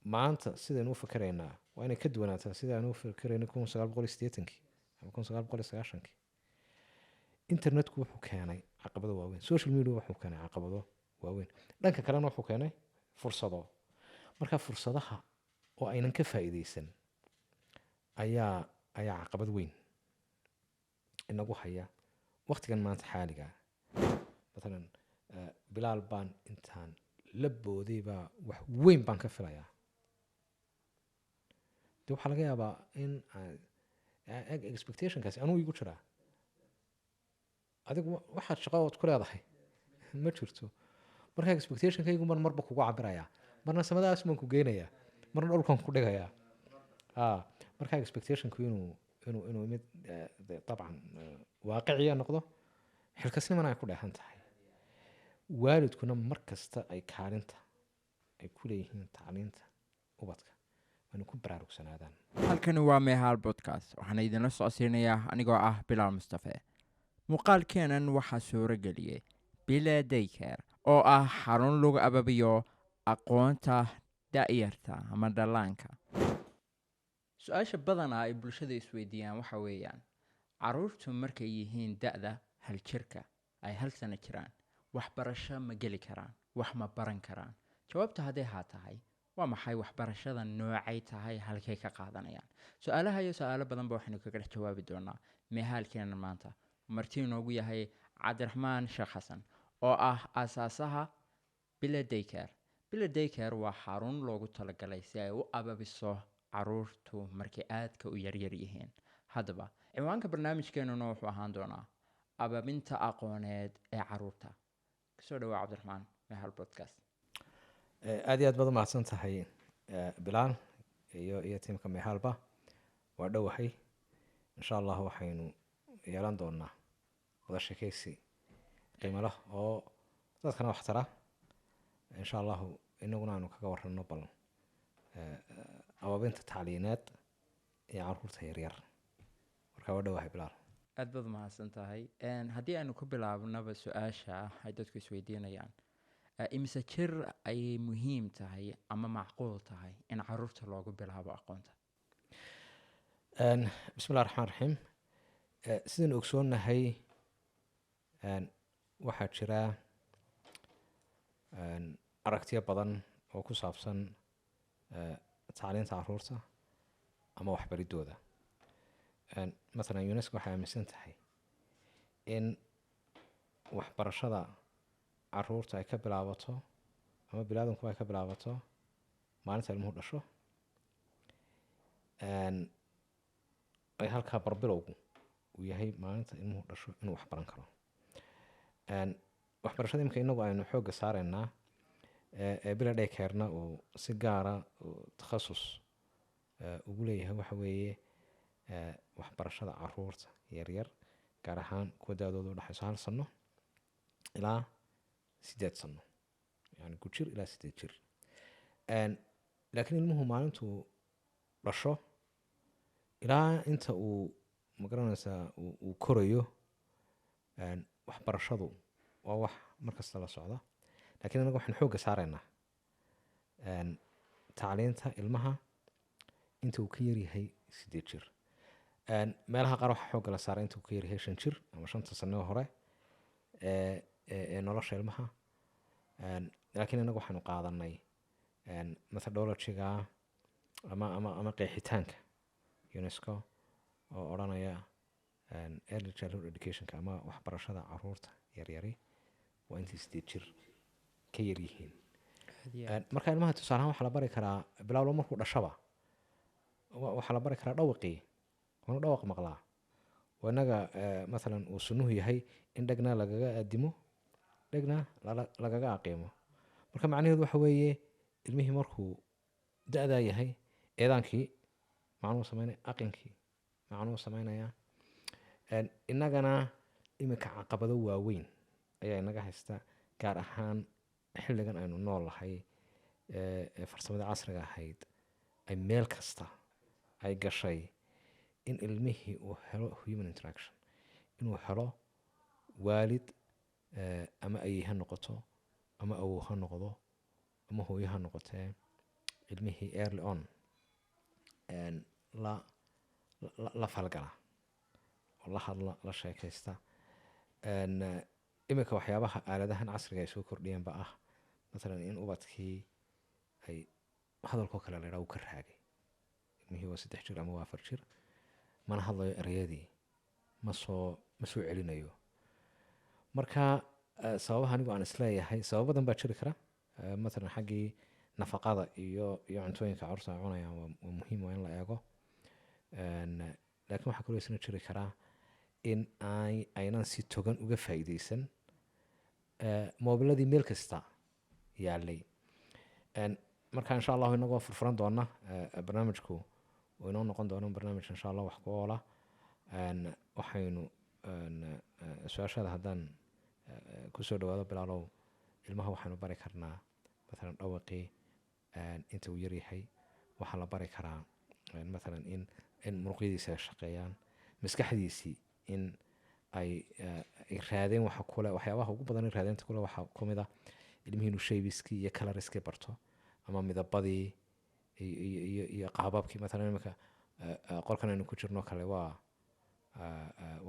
Maanta sidaynu u fikiraynaa waa inay ka duwanaataa sida aynu u fikiraynay 1980-kii ama 1990-kii. Internetku wuxuu keenay caqabado waaweyn, social media wuxuu keenay caqabado waaweyn, dhanka kalena wuxuu keenay fursado. Marka fursadaha oo aynan ka faa'iideysan ayaa caqabad weyn inagu haya waqtigan maanta xaaliga. Matalan, Bilaal baan intaan la booday baa wax weyn baan ka filayaa. De waxaa laga yaabaa in expectationkaasi anuu igu jiraa, adigu waxaad shaqo ood ku leedahay ma jirto. Marka expectationkaygu baan marba kugu cabirayaa, marna samadaas baan ku geynayaa, marna dhulkan ku dhigayaa. Marka expectationku inuu mid dabcan waaqiciya noqdo, xilkasnimana ay ku dheehan tahay, waalidkuna mar kasta ay kaalinta ay ku leeyihiin tacliinta ubadka waa inay ku baraarugsanaadaan. Halkani waa Meehaal Podcast. Waxaana idinla socodsiinayaa anigoo ah Bilaal Mustafe. Muuqaalkeenan waxaa suuro geliyey Bile Daycare, oo ah xarun lagu ababiyo aqoonta da'yarta ama dhallaanka. Su-aasha badanaa ay bulshada isweydiiyaan waxa weeyaan, caruurtu markay yihiin da'da 1 jirka, ay 1 sano jiraan, waxbarasho ma geli karaan? Wax ma baran karaan? Jawaabta hadday haa tahay, waa maxay waxbarashada? Noocay tahay? Halkay ka qaadanayaan? Su-aalaha iyo su-aalo badanba waxaynu kaga dhex jawaabi doonaa meehaalkeena maanta. Marti inoogu yahay Cabdiraxmaan Sheekh Xasan, oo ah aasaasaha Bila Daycare. Bila Daycare waa xarun loogu talagalay si ay u ababiso caruurtu markay aadka u yaryar yihiin. Haddaba ciwaanka barnaamijkeenuna wuxuu ahaan doonaa ababinta aqooneed ee caruurta. Kusoo dhawaa, Cabdiraxmaan, Meehal Podcast. Aad iyo aad baad u mahadsan tahay, Bilaal iyo tiimka Meehaalba. Waa dhowahay. Insha Allah waxaynu yeelan doonaa wada sheekeysi qiimo leh oo dadkana wax tara, insha Allahu, inaguna aanu kaga warano bal ababinta tacliineed ee caruurta yaryar. Marka waa dhowahay, Bilaal. Aad baad umahadsan tahay. Haddii aynu ku bilaabnaba su-aasha ay dadku isweydiinayaan, imise jir ayay muhiim tahay ama macquul tahay in caruurta loogu bilaabo aqoonta? Bismillahi raxmaan raxiim. Sidaynu ogsoonnahay, waxaa jira aragtiyo badan oo ku saabsan tacliinta caruurta ama waxbaridooda. Mathalan, UNESCO waxay aaminsan tahay in waxbarashada caruurta ay ka bilaabato, ama biniaadamkuba ay ka bilaabato, maalinta ilmuhu dhasho. Ay halkaa barbilowgu uu yahay maalinta ilmuhu dhasho inuu wax baran karo. Waxbarashada imika inagu aynu xoogga saaraynaa ee Bila Daycare-na uu si gaara uu takhasus ugu leeyahay waxa weeye waxbarashada caruurta yaryar, gaar ahaan kuwa da-dooda u dhexayso 1 sano ilaa 8 sano, yani gujir ilaa 8 jir. Laakiin ilmuhu maalintuu dhasho ilaa inta uu, magaranaysaa, uu korayo, waxbarashadu waa wax mar kasta la socda. Laakiin anaga waxaan xoogga saaraynaa tacliinta ilmaha inta uu ka yaryahay 8 jir. Meelaha qaar waxaa xoogga la saaray inta uu ka yaryahay 5 jir ama 5-ta sano hore ee nolosha ilmaha. Laakiin inagu waxaanu qaadanay methodologyga ama qeexitaanka UNESCO oo odhanaya early childhood educationka ama waxbarashada caruurta yaryari waa intay 8 jir ka yaryihiin. Marka ilmaha tusaale ahaan waxaa la bari karaa bilowlo markuu dhashaba, waxaa la bari karaa dhawaqii, waanu dhawaq maqlaa. Waa inaga mathalan uu sunnuhu yahay in dhegna lagaga aadimo, dhegna lagaga aqiimo. Marka macnaheedu waxa weeye, ilmihii markuu da-daa yahay, eedaankii macnuu sameynaya, aqinkii macnuu sameynayaa. Innagana iminka caqabado waaweyn ayaa inaga haysta, gaar ahaan xilligan aynu nool nahay ee farsamada casriga ahayd ay meel kasta ay gashay, in ilmihii uu helo human interaction, inuu helo waalid, ama ayey ha noqoto ama awow ha noqdo ama hooyo ha noqotee. Ilmihii early on la falgala oo la hadla, la sheekaysta. Iminka waxyaabaha aaladahan casriga ay soo kordhiyeen ba ah, matalan, in ubadkii ay hadalkoo kale la yidhaha uu ka raagay. Ilmihii waa 3 jir ama waa 4 jir, mana hadlayo, ereyadii ma soo celinayo. Marka sababaha anigu aan isleeyahay, sababo badan baa jiri kara. Matalan, xaggii nafaqada iyo cuntooyinka carruurta ay cunayaan waa muhiim, waa in la eego. Laakiin waxaa kaloo isna jiri karaa in aynan si togan uga faa'iideysan moobiladii meel kasta yaalay. Marka insha Allahu inagoo furfuran doona, barnaamijku uu inoo noqon doono barnaamij insha Allah wax ku oola. Waxaynu su-aashaada haddaan kusoo dhawaado, Bilaalow, ilmaha waxaynu bari karnaa matalan dhawaqii inta uu yaryahay. Waxaa la bari karaa matalan in muruqyadiisi ay shaqeeyaan, maskaxdiisii in ay raadeen. Waxa kule, waxyaabaha ugu badan ee raadeynta kule waxaa ka mid ah ilmihii inuu shapeskii iyo colorskii barto ama midabadii iyo qaababkii. Matalan, imika qolkan aynu ku jirno kale waa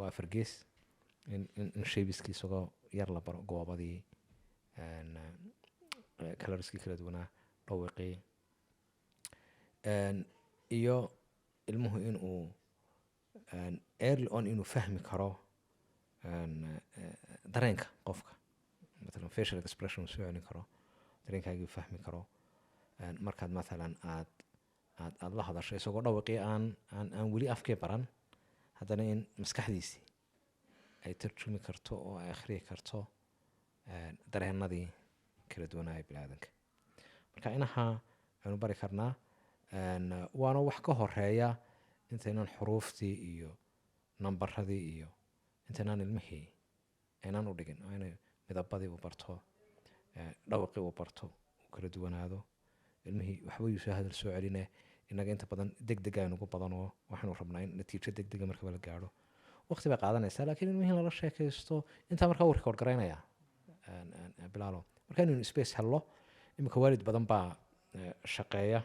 afargees. In shapeskii isagoo yar la baro, goobadii, colorskii kala duwanaa, dhawiqii, iyo ilmuhu inuu early on inuu fahmi karo dareenka qofka, matalan facial expression uu soo celin karo, dareenkaagii uu fahmi karo. Markaad matalan aad la hadasho isagoo dhawaqii aan weli afkii baran, haddana in maskaxdiisii ay tarjumi karto oo ay akhriyi karto dareenadii kala duwanaa biniaadanka. Marka inaha aynu bari karnaa, waana wax ka horeeya intaynan xuruuftii iyo nambaradii iyo intaynaan ilmihii aynaan u dhigin. Waa inay midabadii uu barto, dhawaqii uu barto, uu kala duwanaado ilmihii. Waxba yuusoo hadal soo celine, innaga inta badan deg deg aynugu badanoo waxaynu rabnaa in natiijo deg dega markaba la gaadho. Waqti bay qaadanaysaa, laakiin ilmihii lala sheekaysto intaa markaa uu record garaynaya, Bilaalo. Marka inaynu space hello. Iminka waalid badan baa shaqeeya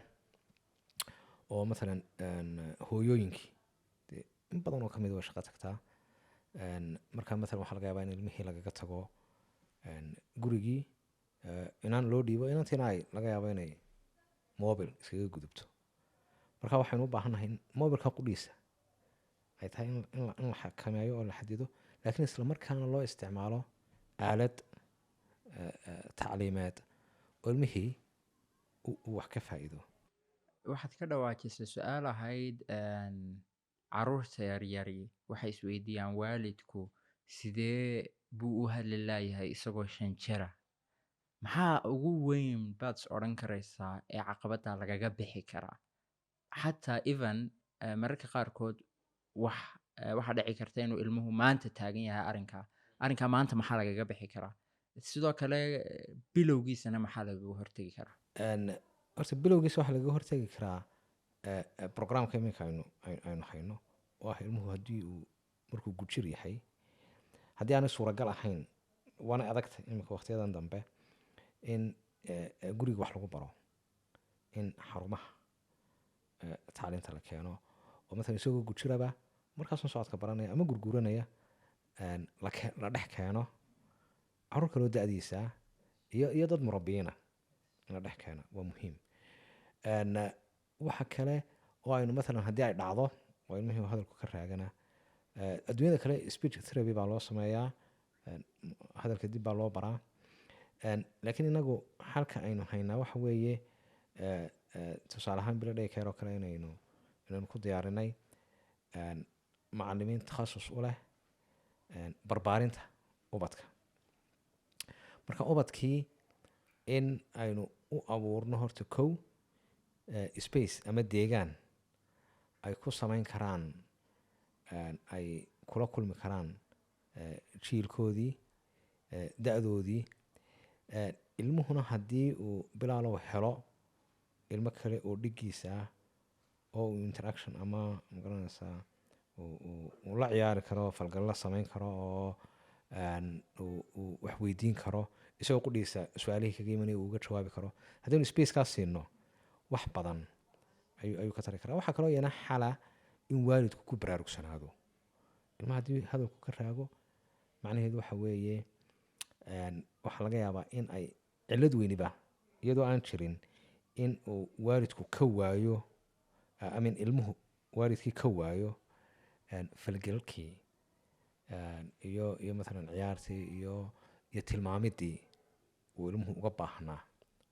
oo matalan hooyooyinkii dee in badan oo kamid way shaqo tagtaa. Marka matalan waxaa laga yaabaa in ilmihii lagaga tago gurigii, inaan loo dhiibo, inantiina ay laga yaabo inay mobil iskaga gudubto. Marka waxaynu u baahannahay in mobilka qudhiisa ay tahay in la xakameeyo oo la xadido, laakiin isla markaana loo isticmaalo aalad tacliimeed oo ilmihii uu wax ka faa'iido. Waxaad ka dhawaajisay su-aal ahayd caruurta yaryari waxay isweydiiyaan waalidku sidee buu u hadli laayahay isagoo 5 jira. Maxaa ugu weyn baad is odhan karaysaa ee caqabadda lagaga bixi karaa? Xataa even mararka qaarkood waxaa dhici karta inuu ilmuhu maanta taagan yahay arrinkaa maanta. Maxaa lagaga bixi karaa? Sidoo kale bilowgiisana maxaa lagaga hortegi karaa? Horta bilowgiisa waxaa lagaga hortegi karaa programka iminka aynu hayno oo ah ilmuhu haddii uu markuu gujir yahay, haddii aanay suuragal ahayn, waana adagta iminka waqtiyadan dambe in guriga wax lagu baro, in xarumaha tacliinta la keeno oo matalan isagoo gujiraba markaasuu socodka baranaya ama gurguranaya la dhex keeno caruur kaloo da-diisa iyo dad murabbiyiina in la dhex keeno waa muhiim. Waxa kale oo aynu matalan haddii ay dhacdo oo ilmihii uu hadalku ka raagana, adduunyada kale speech therapy baa loo sameeyaa, hadalka dib baa loo baraa. Laakiin inagu xalka aynu haynaa waxa weeye, tusaale ahaan Bilo Daycare oo kale inaynu ku diyaarinay macalimiin takhasus u leh barbaarinta ubadka. Marka ubadkii in aynu u abuurno horta kow space ama deegaan ay ku samayn karaan, ay kula kulmi karaan jiilkoodii, da-doodii. Ilmuhuna haddii uu, Bilaalow, helo ilmo kale oo dhiggiisa ah oo uu interaction ama magaranaysaa uu la ciyaari karo, falgal la samayn karo oo uu wax weydiin karo, isagoo qudhiisa su-aalihii kaga imanaya uu uga jawaabi karo, haddaynu spacekaas siino. Wax badan ayuu ka tari karaa. Waxaa kaloo iyana xala in waalidku ku baraarugsanaado ilmaha haddii hadalku ka raago. Macnaheedu waxa weeye, waxaa laga yaabaa in ay cillad weyniba iyadoo aan jirin in uu waalidku ka waayo, I mean, ilmuhu waalidkii ka waayo falgelkii iyo matalan ciyaartii iyo tilmaamidii uu ilmuhu uga baahnaa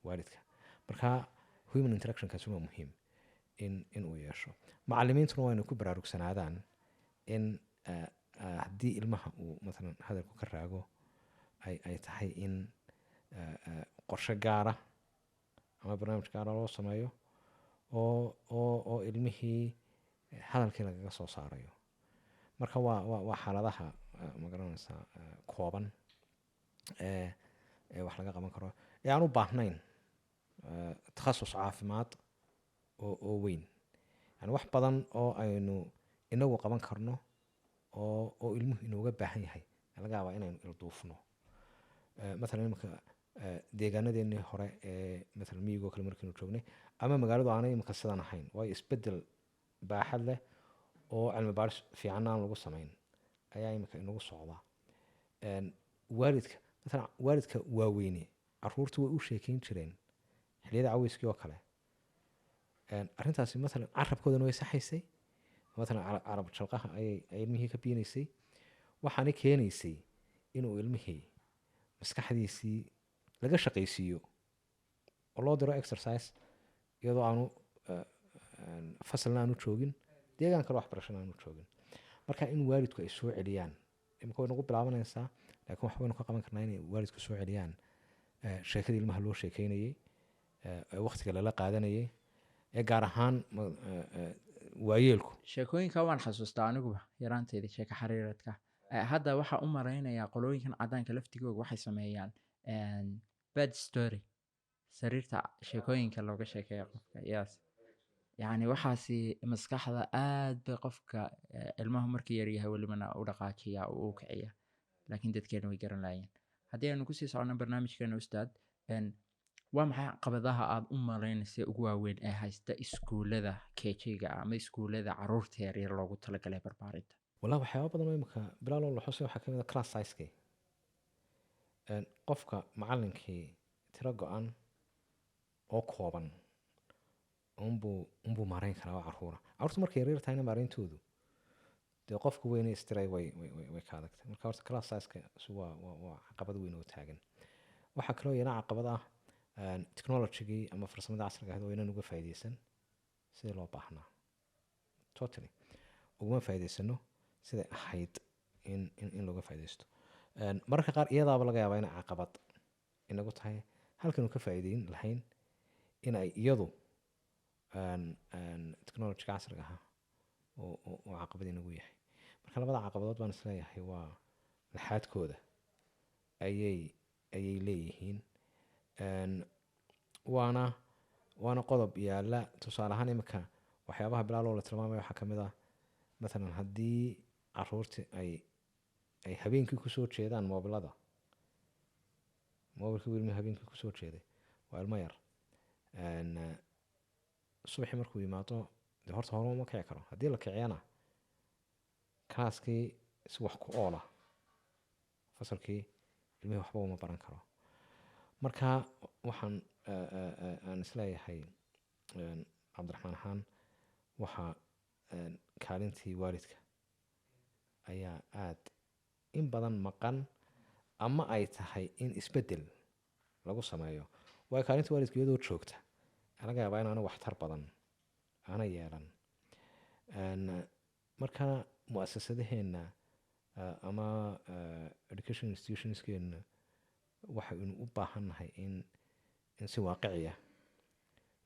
waalidka. Marka human interactionkaasi waa muhiim in uu yeesho. Macalimiintuna waa inay ku baraarugsanaadaan in haddii ilmaha uu matalan hadalku ka raago ay tahay in qorshe gaara ama barnaamij gaara loo sameeyo oo ilmihii hadalkii lagaga soo saarayo. Marka waa xaaladaha, ma garanaysaa, kooban ee wax laga qaban karo ee aan u baahnayn takhasus caafimaad oo weyn, yani wax badan oo aynu inagu qaban karno oo ilmuhu inooga baahan yahay laga yaabaa inaynu ilduufno. Matalan imika deegaanadeenii hore ee matalan miyigoo kale markaynu joognay ama magaaladu aanay imika sidan ahayn, waayo isbedel baaxad leh oo cilmi baaris fiican aan lagu samayn ayaa imika inagu socda. Waalidka matalan, waalidka waaweyne caruurtu way u sheekeyn jireen xilliyada caweyskii oo kale. Arrintaasi matalan carabkoodana way saxaysay, matalan carab jalqaha ayay ilmihii ka biinaysay, waxaana keenaysay inuu ilmihii maskaxdiisii laga shaqaysiiyo oo loo diro exercise iyadoo aanu fasalna aanu joogin, deegaan kale waxbarashana aanu joogin. Marka in waalidku ay soo celiyaan imika way nagu bilaabanaysaa, laakiin wax waynu ka qaban karnaa inay waalidku soo celiyaan sheekadii ilmaha loo sheekeynayey ee waqtiga lala qaadanayay ee gaar ahaan waayeelku. Sheekooyinka waan xasuustaa aniguba yaraanteedii, sheeko xariiradka. Hadda waxaa u malaynayaa qolooyinkan caddaanka laftigooga waxay sameeyaan bed story, sariirta sheekooyinka looga sheekeeya qofka. Yes, yacni waxaasi maskaxda aad bay qofka ilmahu markii yaryahay welibana u dhaqaajiya oo u kiciya, laakiin dadkeena way garan laayeen. Haddii aynu kusii socono barnaamijkeena, ustaad, waa maxay caqabadaha aad u malaynaysa ugu waaweyn ee haysta iskuulada KG-ga ama iskuulada caruurta yaryar loogu talagalay barbaarinta? Wallah, waxyaaba badan oo imika bilaal oo la xusay waxaa kamid ah class size-kii. Qofka macallinkii tiro go-an oo kooban unbuu maareyn karaa oo caruura. Carruurtu markay yaryar tahayna maareyntoodu dee qofka weyne istiray way ka adagtay. Marka horta class size-ka si waa caqabad weyn oo taagan. Waxaa kaloo iyana caqabad ah technology-gii ama farsamada casriga ahayd oo inaan uga faa'iideysan sidii loo baahnaa. Totally uguma faa'iideysano siday ahayd in looga faa'iideysto. Mararka qaar iyadaaba laga yaabaa inay caqabad inagu tahay halkanu ka faa'iideyn lahayn in ay iyadu technology-ga casriga ahaa oo caqabad inagu yahay. Marka labada caqabadood baan isleeyahay waa laxaadkooda ayay leeyihiin. Waana qodob yaala. Tusaale ahaan imika waxyaabaha bilaal oo la tilmaamaya waxaa kamid ah matalan haddii caruurti ay habeenkii kusoo jeedaan moobilada, moobilkii buu ilmihi habeenkii kusoo jeeday, waa ilmo yar. Subaxii markuu yimaado dee horta hore uma kici karo. Haddii la kiciyana kalaaskii si wax ku oola fasalkii ilmihii waxba uma baran karo. Marka waxaan aan isleeyahay, Cabdiraxmaan ahaan, waxaa kaalintii waalidka ayaa aad in badan maqan ama ay tahay in isbedel lagu sameeyo, waayo kaalinta waalidka iyadoo joogta laga yaabaa inaana waxtar badan aana yeelan. Marka muasasadaheena ama education institutionskeena waxaynu u baahannahay in si waaqiciya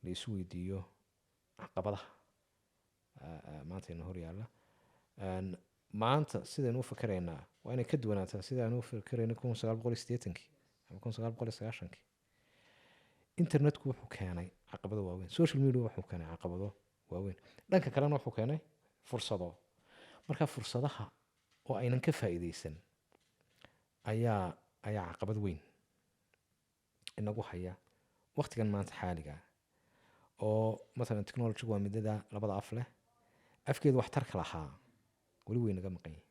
la isu weydiiyo caqabadaha maanta ina hor yaalla. Maanta sidaynu u fikiraynaa waa inay ka duwanaataa sida aynu u fikiraynay 1980-kii ama 1990-kii. Internetku wuxuu keenay caqabado waaweyn, social media wuxuu keenay caqabado waaweyn, dhanka kalena wuxuu keenay fursado. Marka fursadaha oo aynan ka faa'iideysan ayaa caqabad weyn inagu haya waqtigan maanta xaaliga. Oo masalan technology waa midada labada af leh, afkeedu waxtarka lahaa weli way naga maqan yihin,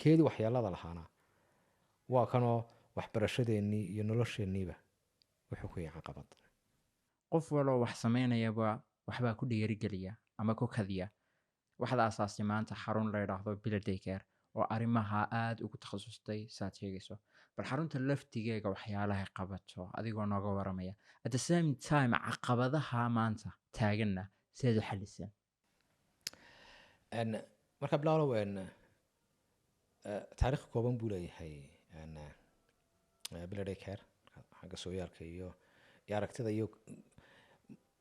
keedii waxyeelada lahaana waa kanoo waxbarashadeennii iyo nolosheenniiba wuxuu ku yahay caqabad. Qof waloo wax samaynayaba waxbaa ku dhiirigeliya ama ku kadiya. Waxaad aasaastay maanta xarun la yidhaahdo Bila Daycare oo arrimaha aada ugu takhasustay saad sheegayso. Bal xarunta laftigeega waxyaalahay qabato adigoo nooga waramaya, at the same time caqabadaha maanta taaganna sidaad u xaliseen? Marka Bilaalow, taariikh kooban buu leeyahay Bila Daycare, xagga sooyaalka iyo aragtida iyo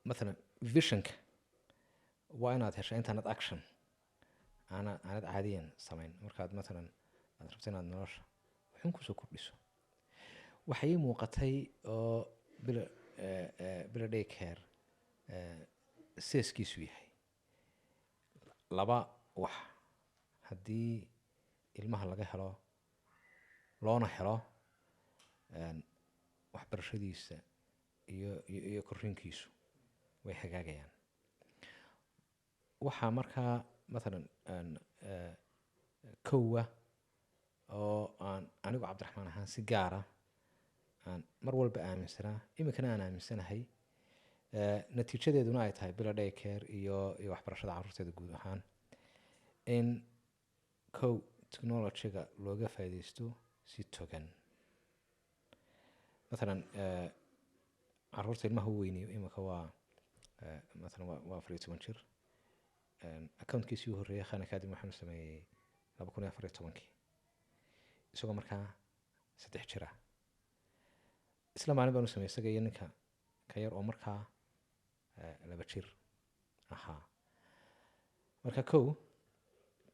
mathalan visionka. Waa inaad hesha intaanad action aanad caadiyan samayn. Markaad mathalan aad rabto inaad nolosha wuxuun kusoo kordhiso, waxay ii muuqatay oo Bila Daycare seeskiisu yahay laba wax: haddii ilmaha laga helo loona helo waxbarashadiisa iyo korriinkiisu way hagaagayaan. Waxaa markaa mathalan kowa oo aan anigu Cabdiraxmaan ahaan si gaara aan mar walba aaminsanaa, iminkana aan aaminsanahay, natiijadeeduna ay tahay Bila Daycare iyo waxbarashada carruurteeda guud ahaan, in kow technologyga looga faa'iidaysto si togan. Mathalan carruurta ilmaha u weyniyo iminka waa mathalan waa 14 jir. Accountkiisii u horreeyay Khan Academy waxaanu sameeyey 2014-kii, isagoo markaa 3 jir ah. Isla maalin baanu sameeyey isaga iyo ninka ka yar oo markaa 2 jir ahaa. Marka kow,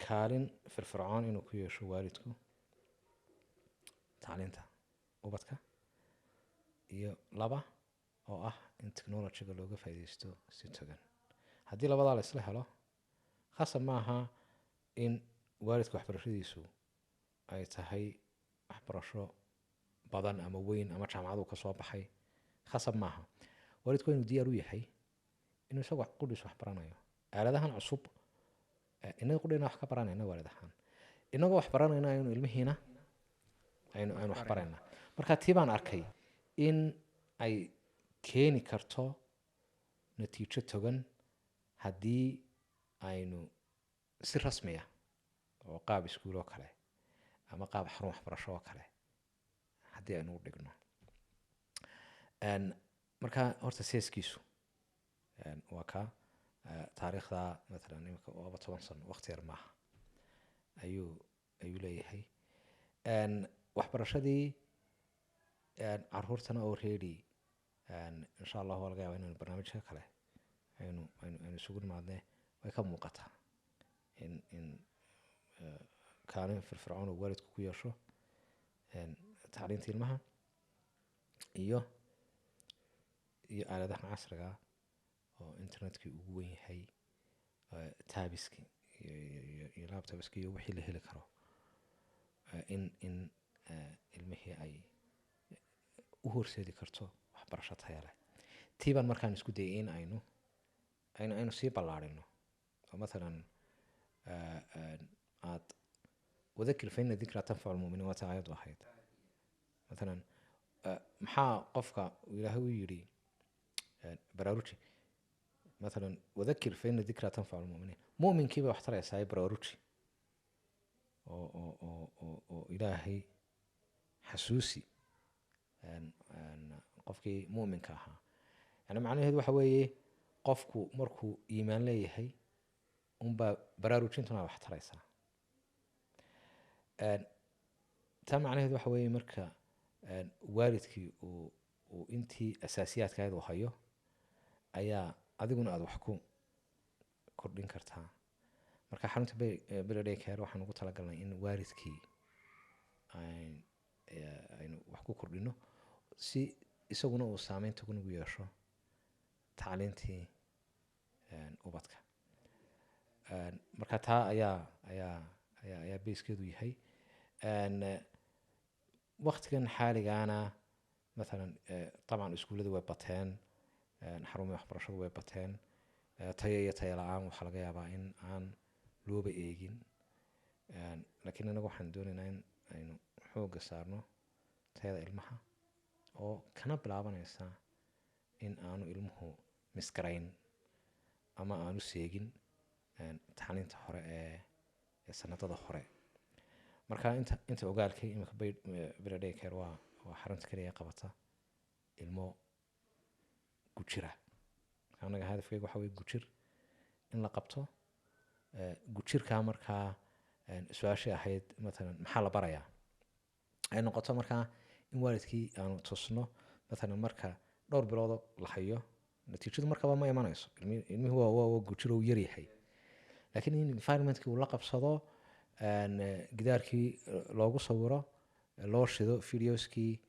kaalin firfircoon inuu ku yeesho waalidku tacliinta ubadka, iyo laba oo ah in technologyga looga faa'iidaysto si togan. Haddii labadaa la isla helo, khasab maaha in waalidka waxbarashadiisu ay tahay waxbarasho badan ama weyn ama jaamacad uu ka soo baxay. Khasab maaha. Waalidku waa inuu diyaar u yahay inuu isagu qudhiis wax baranayo aaladahan cusub. Innaga qudhina wax ka baranayna waalid ahaan, innagoo wax baranayna aynu ilmihiina aynu wax barayna. Marka tii baan arkay in ay keeni karto natiijo togan haddii aynu si rasmi ah oo qaab iskuul oo kale ama qaab xarun waxbarasho oo kale haddii aynu u dhigno. Marka horta seeskiisu waa ka taariikhda matalan imika waaba 10 sano, waqti yar maaha ayuu leeyahay. Waxbarashadii caruurtana already, insha Allah waa laga yaaba inaynu barnaamijka kale aynu isugu nimaadne, way ka muuqataa in kaalin firfircoon uu waalidku ku yeesho tacliinta ilmaha iyo aaladaha casriga ah oo internetkii ugu weyn yahay, tabski iyo laptopski iyo wixii la heli karo, in ilmihii ay u horseedi karto waxbarasho taya leh. Tii baan markaan isku dayay in aynu sii ballaarino oo mathalan aad wadakir fa ina dikraa tanfacu lmuminiin, waata aayaddu ahayd. Mathalan maxaa qofka Ilaahay u yidhi baraaruji? Mathalan wadakir fa ina dikraa tanfacu lmuminiin, mu'minkii bay wax taraysaa baraaruji oo Ilaahay xasuusi qofkii mu'minka ahaa. Yani macnaheedu waxa weeye qofku markuu iimaan leeyahay unbaa baraarujintuna wax taraysaa. Taa macnaheedu waxa weeye marka waalidkii uu intii asaasiyaadka ahayd uu hayo ayaa adiguna aada wax ku kordhin kartaa. Marka xarunta Bila Daycare waxaan ugu talagalnay in waalidkii aynu wax ku kordhino si isaguna uu saameynta ugu yeesho tacliintii ubadka. Marka taa ayaa basekeedu yahay. Waqtigan xaaligaana mathalan, dabcan iskuulladu way bateen. Xarumihii waxbarashadu way bateen. Tayo iyo tayo la-aan waxaa laga yaabaa in aan looba eegin. Laakiin inaga waxaan doonaynaa in aynu xoogga saarno tayada ilmaha, oo kana bilaabanaysa in aanu ilmuhu miss-garayn ama aanu seegin tacliinta hore ee sanadada hore. Marka inta ogaalkay iminka Bila Daycare waa xarunta keliya ee qabata ilmo gujira. Marka anaga hadafkeyga waxa weye gujir in la qabto. Gujirkaa markaa su-aashii ahayd, matalan, maxaa la barayaa, ay noqoto markaa in waalidkii aanu tusno, matalan, marka dhowr biloodoo la hayo, natiijadu markaba ma imanayso. Ilmihi waa gujir oo yaryahay, laakiin in environmentkii uu la qabsado, gidaarkii loogu sawiro, loo shido videoskii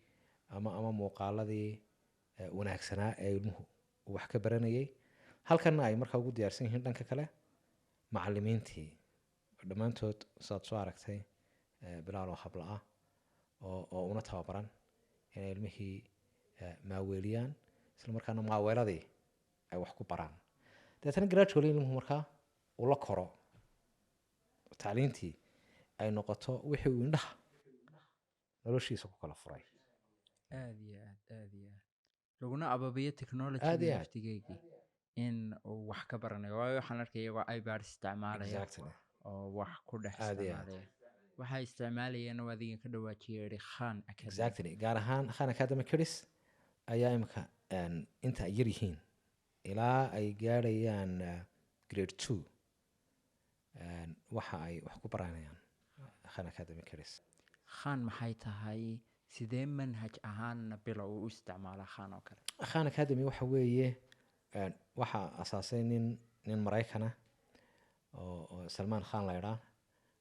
ama muuqaaladii wanaagsanaa ee ilmuhu uu wax ka baranayay. Halkanna ay markaa ugu diyaarsan yihiin dhanka kale macalimiintii dhammaantood, saad soo aragtay, Bilaal, oo habla ah oo una tababaran inay ilmihii maaweeliyaan, isla markaana maaweeladii ay wax ku baraan. Dabeetana gradually ilmuhu markaa uu la koro tacliintii, ay noqoto wixii uu indhaha noloshiisa ku kala furay. Aad iyo aad, aad iyo aad, laguna ababiyo technology Aad iyo aad. laftigeygii in uu wax ka baranayo, waayo waxaan arkay iyagoo iPad isticmaalaya oo wax ku dhex Aad iyo aad. isticmaalaya. Waxay isticmaalayeen oo adiga ka dhawaajiya yidhi Khan Academy. Exactly, gaar ahaan Khan Academy Kids ayaa imika inta ay yar yihiin ilaa ay gaadhayaan grade 2, waxa ay wax ku baranayaan Khan Academy Kids. Khan maxay tahay? Sidee manhaj ahaanna Bila uu u isticmaalaa Khan oo kale? Khan Academy waxa weeye waxaa asaasay nin Maraykana oo Salmaan Khan la idhaa,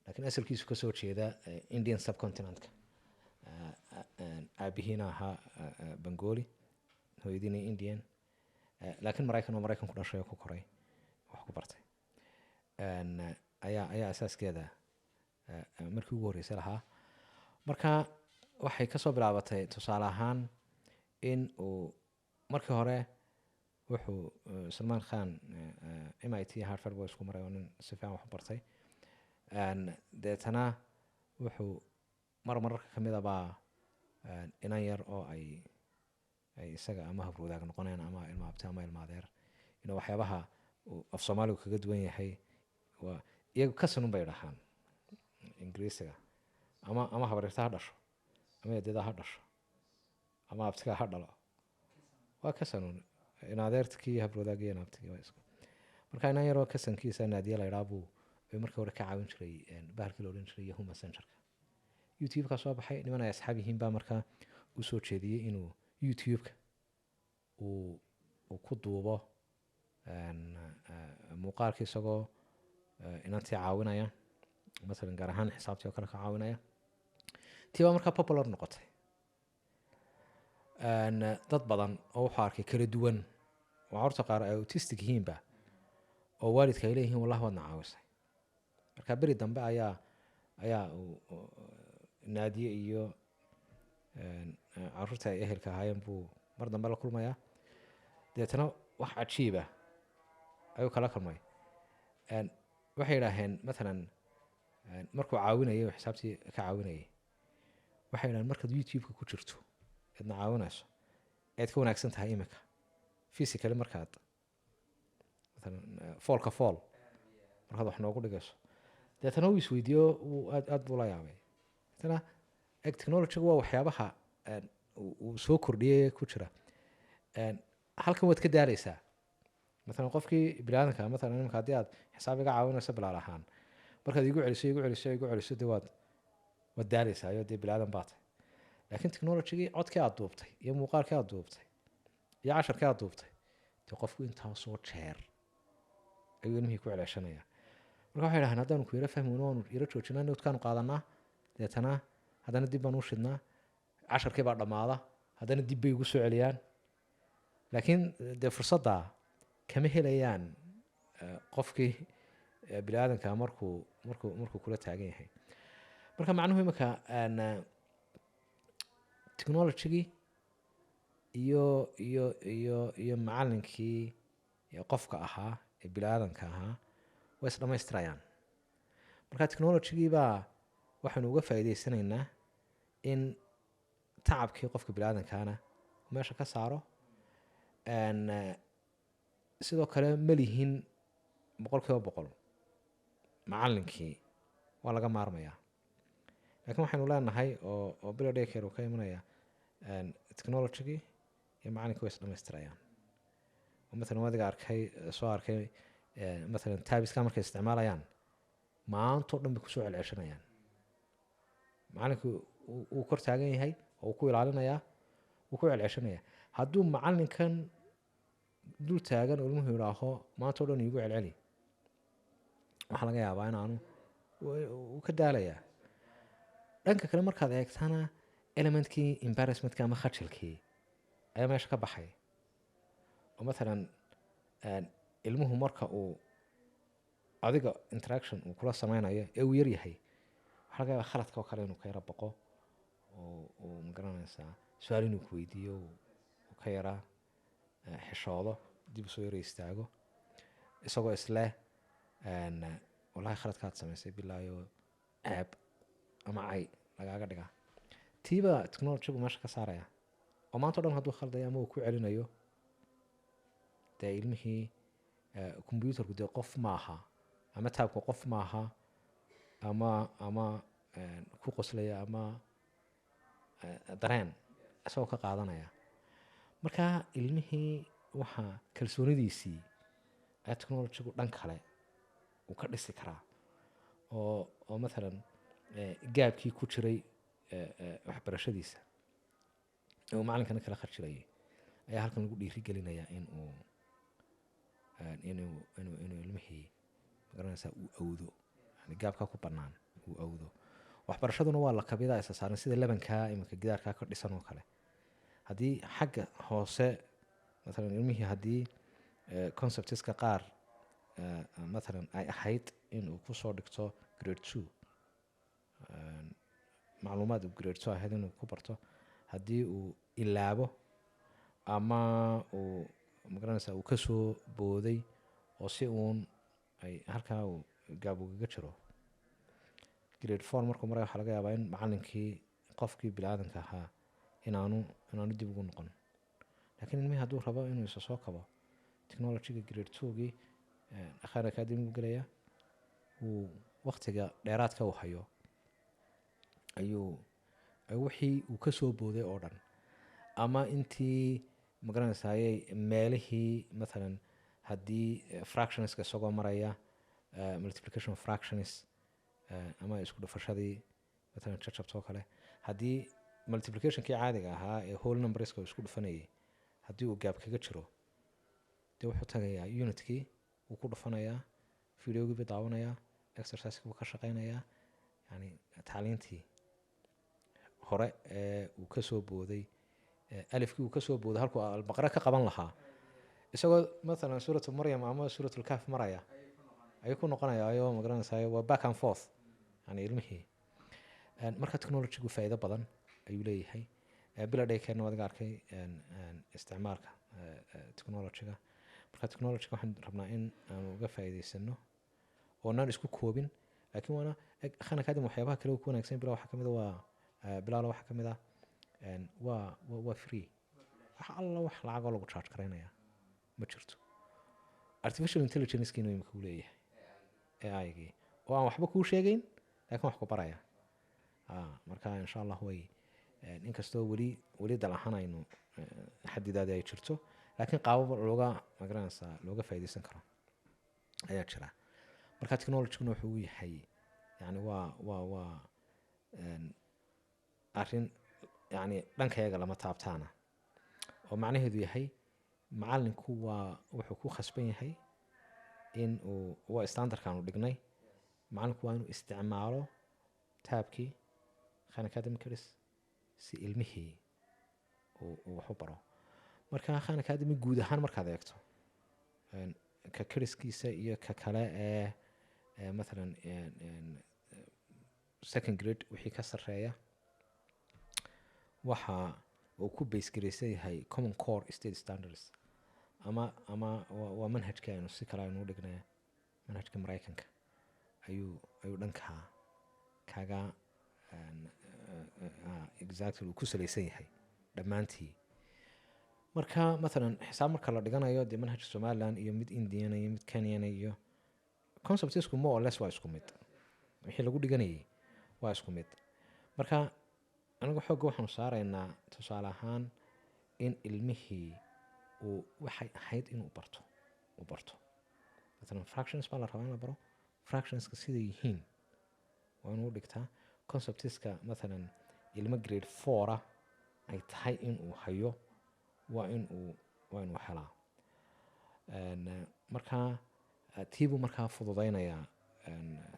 laakiin asalkiisu kasoo jeeda Indian subcontinentka. Aabihiina ahaa Bengali, hooyadiina Indian, laakiin Maraykan oo Maraykan ku dhashay oo ku koray, wax ku bartay, ayaa asaaskeeda markii ugu horreysay lahaa. Marka waxay kasoo bilaabatay, tusaale ahaan, in uu markii hore wuxuu Salmaan Khan MIT, Harvard buu isku maray, oo nin si fiican wax u bartay. Deetana wuxuu mar mararka kamid a baa inan yar oo ay isaga ama habrwadaag noqonayaan ama ilma abti ama ilma adeer, inuu waxyaabaha uu af Soomaaligu kaga duwan yahay waa iyagu cousin bay dhahaan Ingiriisiga, ama habaryarta ha dhasho ama eedada ha dhasho ama abtiga ha dhalo, waa cousin, in adeertkii, habrwadaagii, in abtigii waa isku. Marka inan yaroo cousinkiisa Naadiya la idhaa buu bay markii hore ka caawin jiray bahalkii la odhan jiray Yahoo Messengerka. YouTube-ka soo baxay, niman ay asxaab yihiin baa markaa u soo jeediyey inuu YouTube-ka uu ku duubo muuqaalkii isagoo inantii caawinaya, masalan gaar ahaan xisaabtii oo kale ka caawinaya. Tii baa markaa popular noqotay. Dad badan oo wuxuu arkay kala duwan oo carruurta qaar ay autistic yihiinba, oo waalidka ay leeyihiin, "Wallahi waadna caawisay." Marka beri dambe ayaa uu Naadiye iyo carruurta ay ehelka ahaayeen buu mar dambe la kulmayaa. Deetana wax cajiiba ayuu kala kulmay. Waxay yidhaaheen, matalan, markuu caawinayay oo xisaabtii ka caawinayay, waxay yidhaheen, "Markaad YouTube-ka ku jirto eedna caawinayso eed ka wanaagsan tahay imika physically, markaad matalan foolka fool markaad wax noogu dhigayso." Deetana uu isweydiiyo, wuu aad aad buu la yaabay. Deetana eg technology-ga waa waxyaabaha uu soo kordhiyey ku jira. Halkan waad ka daaleysaa, matalan qofkii biniaadanka, matalan imika haddii aad xisaab iga caawinayso, Bilaal ahaan, markaad igu celiso, igu celiso, igu celiso, dee waad daaleysaa iyo dee biniaadan baa tahay. Laakiin technologygii, codkii aad duubtay iyo muuqaalkii aad duubtay iyo casharkii aad duubtay, dee qofku intaasoo jeer ayuu ilmihii ku celeeshanaya. Marka waxay dhahaan, "Haddaanu ku yaro fahmi weyno, waanu yaro joojinaa, note-kaanu qaadanaa, deetana haddana dib baan u shidnaa, casharkii baa dhammaada, haddana dib bay ugu soo celiyaan." Laakiin dee fursadda kama helayaan qofkii biniaadanka markuu kula taagan yahay. Marka macnuhu imika technologygii iyo macallinkii ee qofka ahaa ee bini-aadanka ahaa way is dhammaystirayaan. Marka technologygii baa waxaynu uga faa'iidaysanaynaa in tacabkii qofka bini-aadankaana meesha ka saaro. Sidoo kale ma lihin 100% macallinkii waa laga maarmayaa, laakiin waxaynu leenahay oo Bila Daycare uu ka imanaya, technologygii iyo macallinkii way is dhamaystirayaan. Oo matalan wadiga arkay, soo arkay, matalan tabs-ka markay isticmaalayaan maantoo dhan bay kusoo celceshanayaan. Macallinkii uu kor taagan yahay oo uu ku ilaalinayaa, wuu ku celceshanaya. Hadduu macallinkan dul taagan oo ilmuhu yidhaaho maanta o dhan iigu celceli, waxaa laga yaabaa inaanu uu ka daalayaa. Dhanka kale markaad eegtana, elementkii embarrassmentka ama khajalkii ayaa meesha ka baxay. Oo matalan ilmuhu marka uu adiga interaction uu kula sameynayo ee uu yar yahay, waxaa laga yaabaa khaladka oo kale inuu ka yara boqo oo uu, magaranaysaa, su-aal inuu ku weydiiyo uu ka yara xishoodo, dib usoo yara istaago, isagoo isleh wallahi khaladkaad samaysay bilaayo ceeb ama cay lagaaga dhigaa. Tiiba technologygu meesha ka saaraya, oo maanta o dhan hadduu khaldayo ama uu ku celinayo, dee ilmihii computerku dee qof maaha ama tabku qof maaha ama ku qoslaya ama dareen isagoo ka qaadanaya. Marka ilmihii waxaa kalsoonidiisii ayaa technologygu dhan kale uu ka dhisi karaa, oo matalan gaabkii ku jiray waxbarashadiisa oo macalinkana kala kharjilayay ayaa halkan lagu dhiirigelinayaa in uu inuu inuu inuu ilmihii, magaranaysaa, uu awdo, yani gaabkaa ku bannaan uu awdo. Waxbarashaduna waa lakabyada isa saaran, sida labankaa iminka gidaarkaa ka dhisan oo kale. Haddii xagga hoose matalan ilmihii haddii conceptiska qaar matalan ay ahayd inuu kusoo dhigto grade 2, macluumaad uu grade 2 ahayd inuu ku barto, haddii uu ilaabo ama uu, magaranaysaa, uu kasoo booday oo si uun ay halkaa uu gaab ugaga jiro, grade 4 markuu maraya waxaa laga yaabaa in macalinkii qofkii bini-aadanka ahaa inaanu dib ugu noqon. Laakiin ilmihii hadduu rabo inuu isa soo kabo, technologyga grade 2-gii Khan Academy buu gelayaa. Uu waktiga dheeraadka uu hayo ayuu wixii uu kasoo booday oo dhan ama intii, magaranaysaayey, meelihii matalan haddii fractionska isagoo maraya, multiplication of fractions ama isku dhufashadii matalan jajabtoo kale, haddii multiplicationkii caadiga ahaa ee whole numberska uu isku dhufanayay haddii uu gaab kaga jiro, dee wuxuu tagayaa unitkii, wuu ku dhufanayaa, videogii buu daawanayaa, exerciseki buu ka shaqaynayaa. Yani tacliintii hore ee uu kasoo booday, alifkii uu kasoo booday halkuu Albaqara ka qaban lahaa, isagoo matalan Suuratu Maryam ama Suuratulkaaf maraya ayuu ku noqonayaa. Ayoo, magaranaysayo, waa back and forth, yani ilmihii. Marka technologygu faa'iido badan ayuu leeyahay. Bila Daycarena waad adiga arkay isticmaalka technologyga. Marka technologyga waxaan rabnaa in aanu uga faa'iidaysano oonaan isku koobin. Laakiin waana Khan Academy waxyaabaha kale ku wanaagsan bila waxaa kamid a waa bilaalo waxaa kamid ah waa free. Wax alla wax lacagoo lagu charge garaynaya ma jirto. Artificial intelligence inuu imika u leeyahay AI-gii oo aan waxba kuu sheegayn laakiin wax ku baraya. Marka insha Allah way inkastoo weli dal ahaan aynu xadidaadi ay jirto, laakiin qaabab looga, magaranaysaa, looga faa'iidaysan karo ayaa jira. Marka technologyguna wuxuu u yahay, yani waa arrin yani dhankayaga lama taabtaana, oo macnaheedu yahay macalinku waa wuxuu ku khasban yahay in uu waa standardkaanu dhignay. Macalinku waa inuu isticmaalo tabkii Khan Academy Kids si ilmihii uu wax u baro. Marka Khan Academy guud ahaan markaad eegto, ka kiriskiisa iyo ka kale ee mathalan second grade wixii ka sarreeya, waxaa Oo ku base garaysan yahay Common Core State Standards ama waa manhajka aynu si kale aynu u dhignaya, manhajka Maraykanka ayuu dhankaa kaga exactly uu ku salaysan yahay dhammaantii. Marka mathalan xisaab marka la dhiganayo, dee manhajka Somaliland iyo mid Indiana iyo mid Kenyana iyo conceptsku more or less waa isku mid, wixii lagu dhiganayay waa isku mid. Marka anigu xoogga waxaanu saaraynaa, tusaale ahaan, in ilmihii uu waxay ahayd inuu barto uu barto. Mathalan fractions baa la rabaa in la baro, fractionska siday yihiin waa inuu dhigtaa. Conceptiska mathalan ilmo grade 4 ah ay tahay inuu hayo waa inuu helaa. Marka tiibuu markaa fududaynayaa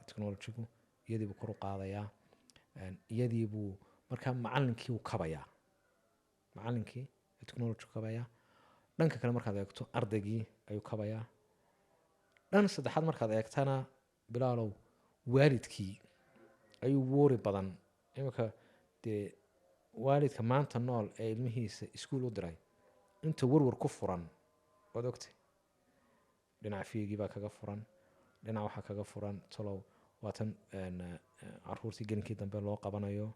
technologygu, iyadiibuu kor u qaadayaa, iyadiibuu markaa macallinkii uu kabayaa, macallinkii technology kabayaa. Dhanka kale markaad eegto, ardaygii ayuu kabayaa. Dhan saddexaad markaad eegtana, Bilaalow, waalidkii ayuu worry badan. Iminka dee waalidka maanta nool ee ilmihiisa iskuul u diray inta warwar ku furan waad ogtay. Dhinaca feegii baa kaga furan, dhinac waxaa kaga furan talow waatan caruurtii gelinkii dambe loo qabanayo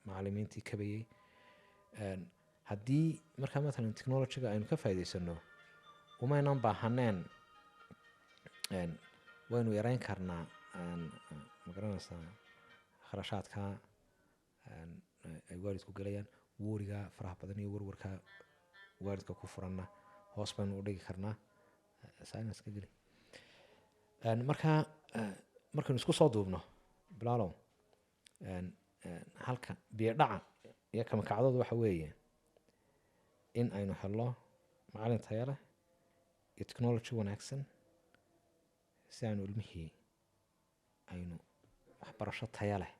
macalimiintii kabayey. Haddii markaa matalan technologyga aynu ka faa'iidaysano, umaynan baahaneen, waynu yareyn karnaa, magaranaysaa, kharashaadka ay waalidku gelayaan, worryga faraha badan iyo warwarka waalidka ku furanna hoos baynu u dhigi karnaa. Silence ka geli. Marka markaynu isku soo duubno, Bilaalow, halka biyo dhaca iyo kamakacdadu waxa weeye in aynu helno macalin tayo leh iyo technology wanaagsan si aynu ilmihii aynu waxbarasho taya leh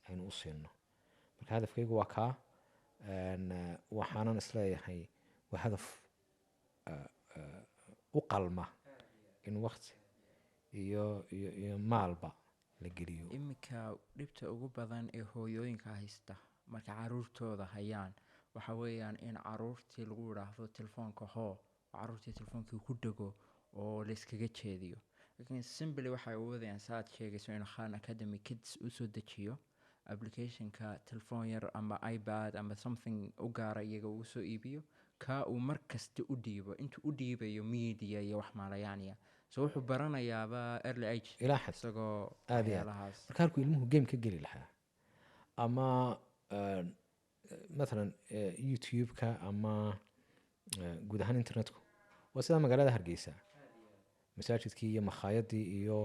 aynu u siino. Marka hadafkaygu waa kaa. Waxaanan isleeyahay waa hadaf u qalma in wakti iyo maalba la geliyo. Iminka dhibta ugu badan ee hooyooyinka haysta marka caruurtooda hayaan waxa weeyaan in caruurtii lagu idhaahdo telefoonka hoo, oo caruurtii telefoonkii ku dhego oo layskaga jeediyo. Laakiin simply waxay awoodayaan, sa aad sheegayso, inuu Khan Academy Kids usoo dejiyo applicationka, telefoon yar ama iPad ama something u gaara iyaga uu soo iibiyo, ka uu mar kasta u dhiibo intuu u dhiibayo media iyo wax maalayaaniya. So wuxuu baranayaaba early age ilaa xad isagoo Aad iyo aad. waxyaalahaas. Marka halkuu ilmuhu game ka geli lahaa ama mathalan YouTube-ka ama guud ahaan internetku, waa sidaa magaalada Hargeysa masaajidkii iyo makhaayadii iyo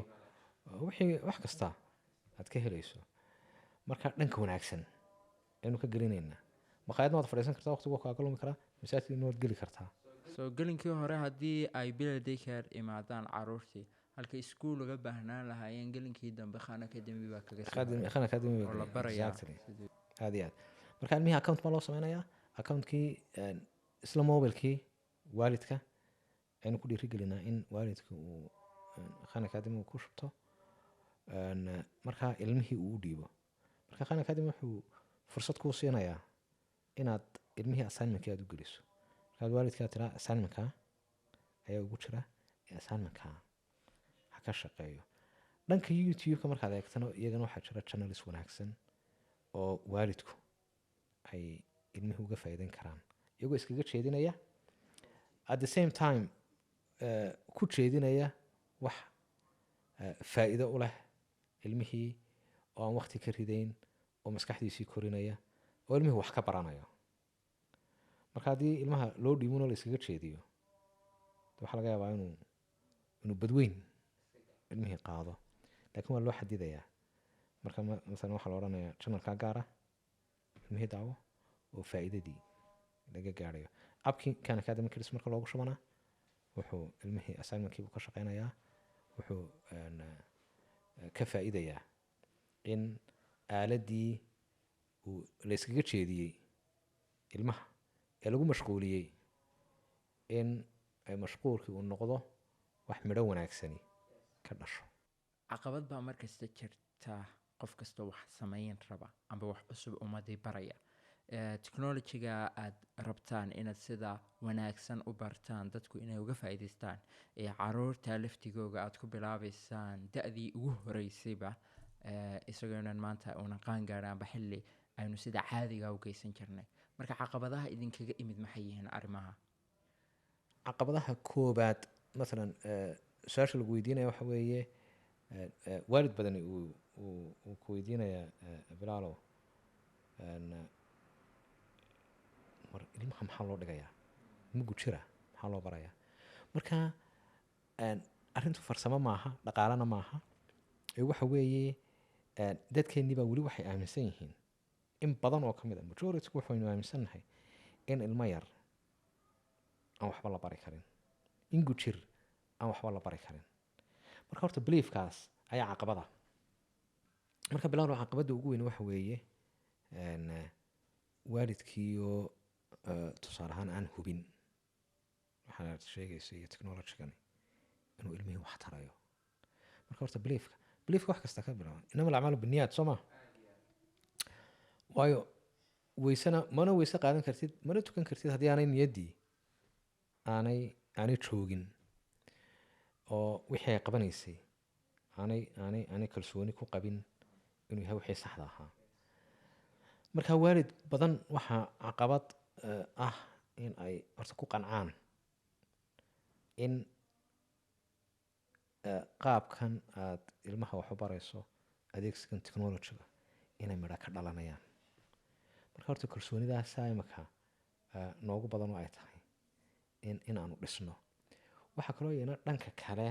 wixii wax kasta aad ka helayso. Marka dhanka wanaagsan aynu ka gelinaynaa, makhaayadna waad fadhiisan kartaa, waqtigu waa kaaga lumi karaa, masaajidna waad geli kartaa. So gelinkii hore haddii ay Bila Daycare imaadaan caruurtii, halka iskuul uga baahnaan lahaayeen, gelinkii dambe Khan Academy baa kaga soo haray Khan Academy oo la barayaa Aad iyo aad. Marka ilmihii account baa loo sameynayaa, accountkii isla mobilkii waalidka aynu ku dhiirigelinaa in waalidka uu Khan Academy uu ku shubto. Marka ilmihii uu u dhiibo. Marka Khan Academy wuxuu fursad kuu siinayaa inaad ilmihii assignmentkii aad u geliso. Markaad waalidkaa tiraa assignmentka ayaa ugu jira ee assignmentka ha ka shaqeeyo. Dhanka YouTube-ka markaad eegtana, iyagana waxaa jira channels wanaagsan oo waalidku ay ilmihii uga faa'iideyn karaan, iyagoo iskaga jeedinaya, at the same time ku jeedinaya wax faa'iido u leh ilmihii oo aan waqti ka ridayn oo maskaxdiisii korinaya oo ilmihii wax ka baranayo. Marka haddii ilmaha loo dhiibinoo la iskaga jeediyo, de waxaa laga yaabaa inuu badweyn ilmihii qaado. Laakiin waa loo xadidayaa. Marka masalan waxaa la odhanayaa channelkaa gaara ilmihii daawo oo faa'iidadii laga gaarayo. Appkii Khan Academy Kids marka loogu shubanaa, wuxuu ilmihii assignmentkii buu ka shaqeynayaa, wuxuu ka faa'iidayaa in aaladii uu la iskaga jeediyey ilmaha ee lagu mashquuliyey in ay mashquulkii uu noqdo wax midho wanaagsani ka dhasho. Caqabad baa markasta jirta qof kastoo wax samayn raba amba wax cusub ummadii baraya. Technology-ga aad rabtaan inaad sida wanaagsan u bartaan dadku inay uga faa'iidaystaan, ee caruurta laftigooga aad ku bilaabeysaan da-dii ugu horeysayba, isagoo inaan maanta una qaan gaadha amba xilli aynu sida caadiga u geysan jirnay. Marka caqabadaha idinkaga imid maxay yihiin arrimaha? Caqabadaha koobaad, masalan, su-aasha lagu weydiinaya waxa weeye, waalid badani uu ku weydiinaya, Bilaalow, war ilmaha maxaa loo dhigayaa? Ilmo gujira maxaa loo barayaa? Marka arrintu farsamo maaha, dhaqaalena maaha, ee waxa weeye, dadkeennii baa weli waxay aaminsan yihiin, in badan oo ka mid a, majority, waxaynu aaminsannahay in ilmo yar aan waxba la bari karin, in gujir aan waxba la bari karin. Marka horta beliefkaas ayaa caqabada. Marka, Bilaal, caqabada ugu weyn waxa weeye, waalidkiiyo tusaale ahaan aan hubin waxaad sheegaysa iyo technologygani inuu ilmihii wax tarayo. Marka horta beliefka wax kasta ka bilaaba. Inama alacmaalu binniyaat, soo ma? Waayo weysena mana weyse qaadan kartid, mana tukan kartid haddii aanay niyaddii aanay joogin oo wixii ay qabanaysay aanay kalsooni ku qabin inuu yahay wixii saxda ahaa. Marka waalid badan waxaa caqabad ah in ay horta ku qancaan in qaabkan aad ilmaha wax u barayso, adeegsigan technologyga, inay midho ka dhalanayaan. Marka horta kalsoonidaasaa imika noogu badan oo ay tahay in aanu dhisno. Waxaa kaloo iyana dhanka kale,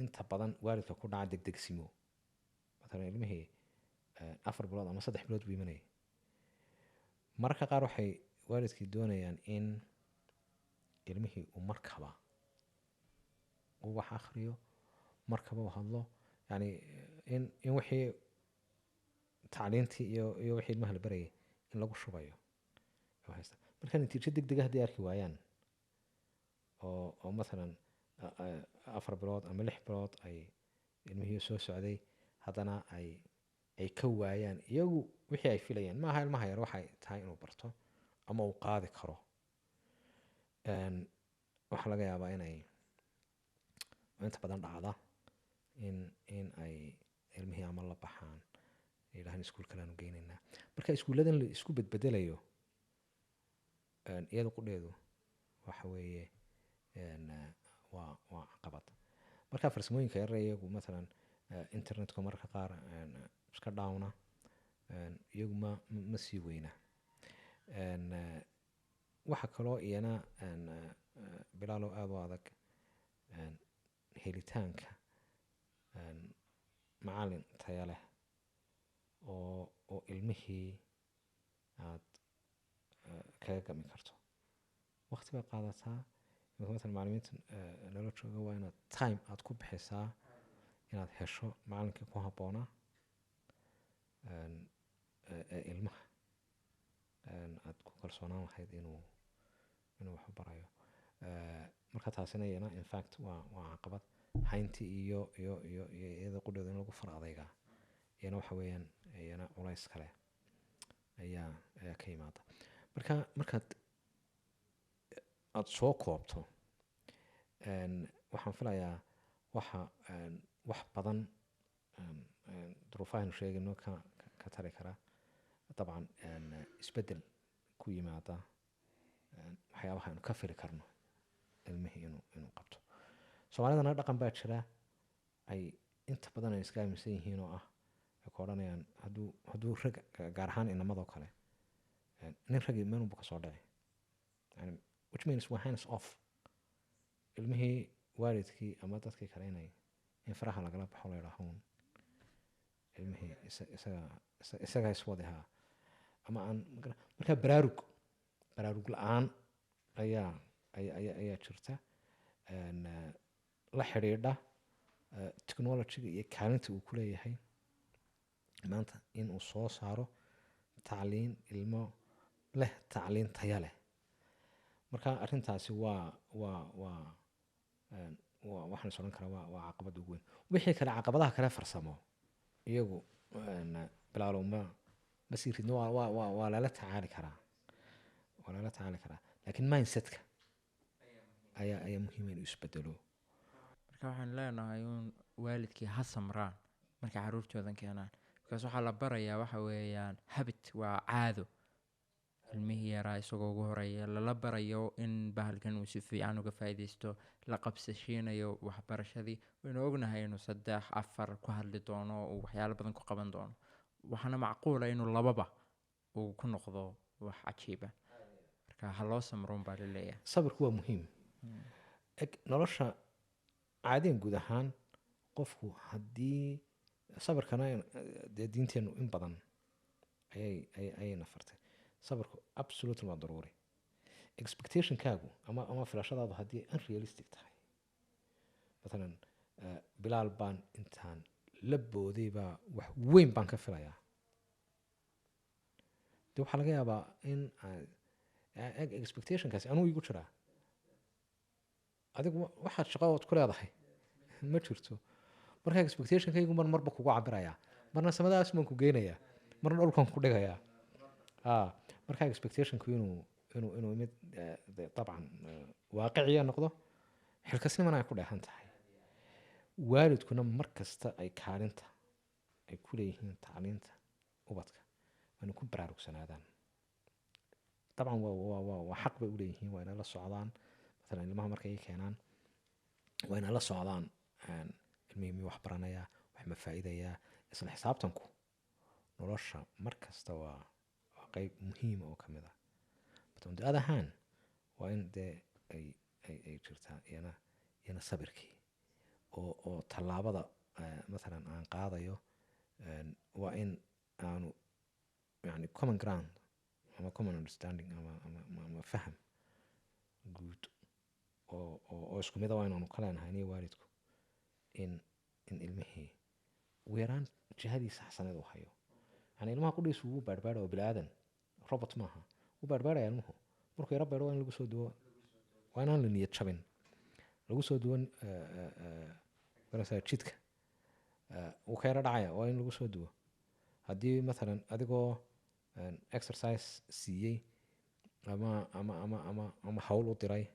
inta badan waalidka ku dhaca degdegsimo. Matalan, ilmihii 4 bilood ama 3 bilood buu imanayay. Mararka qaar waxay waalidkii doonayaan in ilmihii uu markaba uu wax akhriyo, markaba uu hadlo, yani in wixii tacliintii iyo wixii ilmaha la barayay in lagu shubayo oo haysta. Marka natiijo degdega haddii arki waayaan oo masalan 4 bilood ama 6 bilood ay ilmihii soo socday, haddana ay ka waayaan iyagu wixii ay filayeen, maaha ilmaha yar waxay tahay inuu barto ama uu qaadi karo, waxaa laga yaabaa inay inta badan dhacda in ay ilmihii ama la baxaan, yidhahaan iskuul kaleanu geynaynaa. Marka iskuulladan la isku bedbedelayo, iyada qudheedu waxa weeye, waa caqabad. Marka farsamooyinka yar iyagu, masalan, internetka mararka qaar iska dhawna, iyagu ma sii weyna. Waxa kaloo iyana, Bilaalow, aada u adag, helitaanka macalin taya leh oo ilmihii aad kaga gami karto. Waqti bay qaadataa. Imika masalan macalimiinta nala jooga, waa inaad time aad ku bixisaa inaad hesho macalinkii ku habboonaa ee ilmaha aad ku kalsoonaan lahayd inuu wax u barayo. Marka taasina iyana in fact waa caqabad. Hayntii iyo iyada qudheeda in lagu far adaygaa iyana waxa weeyaan, iyana culays kale ayaa ka yimaada. Marka markaad aada soo koobto, waxaan filayaa waxa wax badan, duruufahaynu sheegayno ka tari kara, dabcan, isbeddel ku yimaada waxyaabaha aynu ka fili karno ilmihii inuu qabto. Soomaalidana dhaqan baa jira ay inta badan ay iska aaminsan yihiin oo ah, ay ku odhanayaan hadduu rag, gaar ahaan inamadoo kale, nin ragii meel unbu kasoo dhici, yani which means waa hands off ilmihii, waalidkii ama dadkii kale inay in faraha lagala baxo, la yidhaaho ilmihii isaga iswadi haa ama aan. Marka baraarug la-aan ayaa jirta, la xidhiidha technologyga iyo kaalinta uu ku leeyahay maanta in uu soo saaro tacliin ilmo leh, tacliin taya leh. Marka arrintaasi waa waxaan is odhan karaa waa caqabadda ugu weyn. Wixii kale, caqabadaha kale farsamo, iyagu, Bilaalow, ma Ma sii ridno, waa lala tacaali karaa, waa lala tacaali karaa, laakiin mindsetka ayaa muhiima inuu isbedelo. Marka waxaan leenahay uun waalidkii ha samraan markay caruurtoodan keenaan, because waxaa la barayaa waxa weeyaan habit, waa caado. Ilmihii yaraa isagoo ugu horeeya lala barayo in bahalkan uu si fiican uga faa'iidaysto, la qabsashiinayo waxbarashadii. Waynu ognahay inuu saddex afar ku hadli doono, uu waxyaalo badan ku qaban doono. Waxaana macquula inuu lababa uu ku noqdo wax cajiiba. Marka ha loo samroon baa laleeyahay. Sabirku waa muhiim. Eg, nolosha caadiyan guud ahaan qofku haddii sabirkana dee diinteenu in badan ayay nafartay. Sabirku absolutely waa daruuri. Expectationkaagu ama filashadaadu haddii unrealistic tahay, matalan Bilaal baan intaan la booday baa wax weyn baan ka filayaa, de waxaa laga yaabaa in expectationkaasi anuu igu jiraa, adigu waxaad shaqo ku leedahay ma jirto. Marka expectationkaygu mar marba kugu cabirayaa, marna samadaas baan ku geynayaa, marna dhulkan ku dhigayaa. Marka expectationku inuu mid dabcan waaqiciya noqdo, xilkasnimana ay ku dheehan tahay, waalidkuna mar kasta ay kaalinta ay ku leeyihiin tacliinta ubadka waa inay ku baraarugsanaadaan. Dabcan waa xaq bay uleeyihiin, waa inay la socdaan. Matalan ilmaha markay ii keenaan waa inay la socdaan ilmihii miyuu wax baranayaa, wax ma faa'iidayaa. Isla xisaabtanku nolosha mar kasta waa qeyb muhiima oo kamid ah. But on the other hand, waa in dee ay jirtaa iyana sabirkii oo tallaabada matalan aan qaadayo waa in aanu yani common ground ama common understanding ama faham guud oo isku mid ah waa inaanu ka leenahay aniga waalidku in ilmihii ugu yaraan jihadii saxsaneed uu hayo. Yani ilmaha qudhiisu wuu baadhbaadha, oo bini-aadan, robot maaha, wuu baadhbaadhaya. Ilmuhu markuu yaro baydho waa in lagu soo duwo, waa inaan la niyad jabin, lagu soo duwan garanaysaa jidka. Wuu ka yaro dhacaya, waa in lagu soo duwo. Haddii matalan adigoo exercise siiyey ama hawl u diray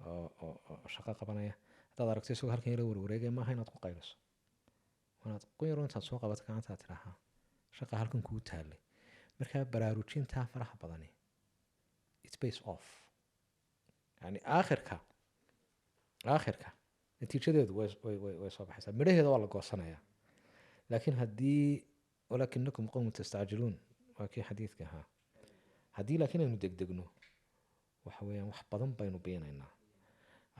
oo shaqo qabanaya haddaad aragto isagoo halkan yaro warwareegaya, maaha inaad ku qayliso. Waa inaad qun yaro intaad soo qabato gacantaad tidhaahaa, "Shaqa halkan kuu taallay." Marka baraarujintaa faraha badani it pays off. Yani aakhirka natiijadeedu way soo baxaysaa, midhaheeda waa la goosanayaa. Laakiin haddii "ولكنكم قوم تستعجلون" waa kii xadiidka ahaa, haddii laakiin aynu degdegno, waxa weeyaan wax badan baynu beenaynaa.